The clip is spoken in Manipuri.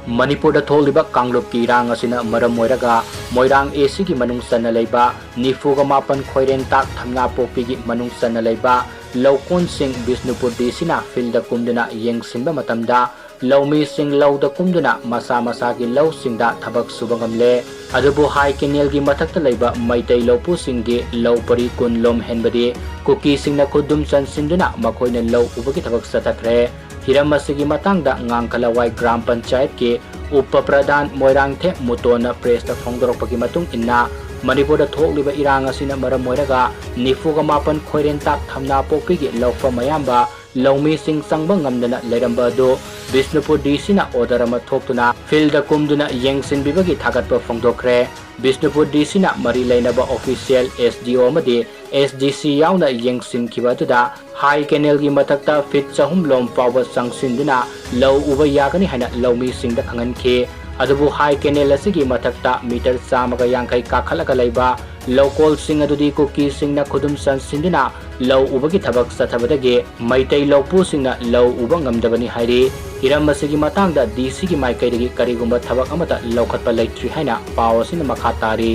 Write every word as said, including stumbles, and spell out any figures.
ꯃꯅꯤꯄꯨꯔꯗ ꯊꯣꯛꯂꯤꯕ ꯀꯥꯡꯂꯨꯞꯀꯤ ꯏꯔꯥꯡ ꯑꯁꯤꯅ ꯃꯔꯝ ꯑꯣꯏꯔꯒ ꯃꯣꯏꯔꯥꯡ ꯑꯦ ꯁꯤꯒꯤ ꯃꯅꯨꯡ ꯆꯟꯅ ꯂꯩꯕ ꯅꯤꯐꯨꯒ ꯃꯥꯄꯟ ꯈꯣꯏꯔꯦꯟꯇꯥꯛ ꯊꯝꯅꯥꯄꯣꯛꯄꯤꯒꯤ ꯃꯅꯨꯡ ꯆꯟꯅ ꯂꯩꯕ ꯂꯧꯀꯣꯟꯁꯤꯡ ꯕꯤꯁꯅꯨꯄꯨꯔ ꯗꯤ ꯁꯤꯅ ꯐꯤꯜꯗ ꯀꯨꯝꯗꯨꯅ ꯌꯦꯡꯁꯤꯟꯕ ꯃꯇꯝꯗ ꯂꯧꯃꯤꯁꯤꯡ ꯂꯧꯗ ꯀꯨꯝꯗꯨꯅ ꯃꯁꯥ ꯃꯁꯥꯒꯤ ꯂꯧꯁꯤꯡꯗ ꯊꯕꯛ ꯁꯨꯕ ꯉꯝꯂꯦ꯫ ꯑꯗꯨꯕꯨ ꯍꯥꯏ ꯀꯦꯅꯦꯜꯒꯤ ꯃꯊꯛꯇ ꯂꯩꯕ ꯃꯩꯇꯩ ꯂꯧꯄꯨꯁꯤꯡꯒꯤ ꯂꯧ ꯄꯔꯤ ꯀꯨꯟ ꯂꯣꯝ ꯍꯦꯟꯕꯗꯤ ꯀꯨꯀꯤꯁꯤꯡꯅ ꯈꯨꯗꯨꯝ ꯆꯟꯁꯤꯟꯗꯨꯅ ꯃꯈꯣꯏꯅ ꯂꯧ ꯎꯕꯒꯤ ꯊꯕꯛ ꯆꯠꯊꯈ꯭ꯔꯦ꯫ ꯍꯤꯔꯝ ꯑꯁꯤꯒꯤ ꯃꯇꯥꯡꯗ ꯉꯥꯡꯈꯂꯋꯥꯏ ꯒ꯭ꯔꯥꯝ ꯄꯟꯆꯥꯌꯠꯀꯤ ꯎꯄ ꯄ꯭ꯔꯙꯥꯟ ꯃꯣꯏꯔꯥꯡꯊꯦꯝ ꯃꯨꯇꯣꯟꯅ ꯄ꯭ꯔꯦꯁꯇ ꯐꯣꯡꯗꯣꯔꯛꯄꯒꯤ ꯃꯇꯨꯡ ꯏꯟꯅ, ꯃꯅꯤꯄꯨꯔꯗ ꯊꯣꯛꯂꯤꯕ ꯏꯔꯥꯡ ꯑꯁꯤꯅ ꯃꯔꯝ ꯑꯣꯏꯔꯒ ꯅꯤꯐꯨꯒ ꯃꯥꯄꯟ ꯈꯣꯏꯔꯦꯟꯇꯥꯛ ꯊꯝꯅꯥ ꯄꯣꯛꯄꯤꯒꯤ ꯂꯧꯐꯝ ꯑꯌꯥꯝꯕ ꯂꯧꯃꯤꯁꯤꯡ ꯆꯪꯕ ꯉꯝꯗꯅ ꯂꯩꯔꯝꯕ ꯑꯗꯨ ꯕꯤꯁꯅꯨꯄꯨꯔ ꯗꯤ ꯁꯤꯅ ꯑꯣꯔꯗꯔ ꯑꯃ ꯊꯣꯛꯇꯨꯅ ꯐꯤꯜꯗ ꯀꯨꯝꯗꯨꯅ ꯌꯦꯡꯁꯤꯟꯕꯤꯕꯒꯤ ꯊꯥꯒꯠꯄ ꯐꯣꯡꯗꯣꯛꯈ꯭ꯔꯦ꯫ ꯕꯤꯁꯅꯨꯄꯨꯔ ꯗꯤ ꯁꯤꯅ ꯃꯔꯤ ꯂꯩꯅꯕ ꯑꯣꯐꯤꯁꯤꯌꯦꯜ, ꯑꯦꯁ ꯗꯤ ꯑꯣ ꯑꯃꯗꯤ ꯑꯦꯁ ꯗꯤ ꯁꯤ ꯌꯥꯎꯅ ꯌꯦꯡꯁꯤꯟꯈꯤꯕ ꯑꯗꯨꯗ ꯍꯥꯏ ꯀꯦꯅꯦꯜꯒꯤ ꯃꯊꯛꯇ ꯐꯤꯠ ꯆꯍꯨꯝ ꯂꯣꯝ ꯐꯥꯎꯕ ꯆꯪꯁꯤꯟꯗꯨꯅ ꯂꯧ ꯎꯕ ꯌꯥꯒꯅꯤ ꯍꯥꯏꯅ ꯂꯧꯃꯤꯁꯤꯡꯗ ꯈꯪꯍꯟꯈꯤ꯫ ꯑꯗꯨꯕꯨ ꯍꯥꯏ ꯀꯦꯅꯦꯜ ꯑꯁꯤꯒꯤ ꯃꯊꯛꯇ ꯃꯤꯇꯔ ꯆꯥꯝꯃꯒ ꯌꯥꯡꯈꯩ ꯀꯥꯈꯠꯂꯒ ꯂꯩꯕ ꯂꯧꯀꯣꯜꯁꯤꯡ ꯑꯗꯨꯗꯤ ꯀꯨꯀꯤꯁꯤꯡꯅ ꯈꯨꯗꯨꯝ ꯆꯟꯁꯤꯟꯗꯨꯅ ꯂꯧ ꯎꯕꯒꯤ ꯊꯕꯛ ꯆꯠꯊꯕꯗꯒꯤ ꯃꯩꯇꯩ ꯂꯧꯄꯨꯁꯤꯡꯅ ꯂꯧ ꯎꯕ ꯉꯝꯗꯕꯅꯤ ꯍꯥꯏꯔꯤ꯫ ꯍꯤꯔꯝ ꯑꯁꯤꯒꯤ ꯃꯇꯥꯡꯗ ꯗꯤ ꯁꯤꯒꯤ ꯃꯥꯏꯀꯩꯗꯒꯤ ꯀꯔꯤꯒꯨꯝꯕ ꯊꯕꯛ ꯑꯃꯠꯇ ꯂꯧꯈꯠꯄ ꯂꯩꯇ꯭ꯔꯤ ꯍꯥꯏꯅ ꯄꯥꯎ ꯑꯁꯤꯅ ꯃꯈꯥ ꯇꯥꯔꯤ꯫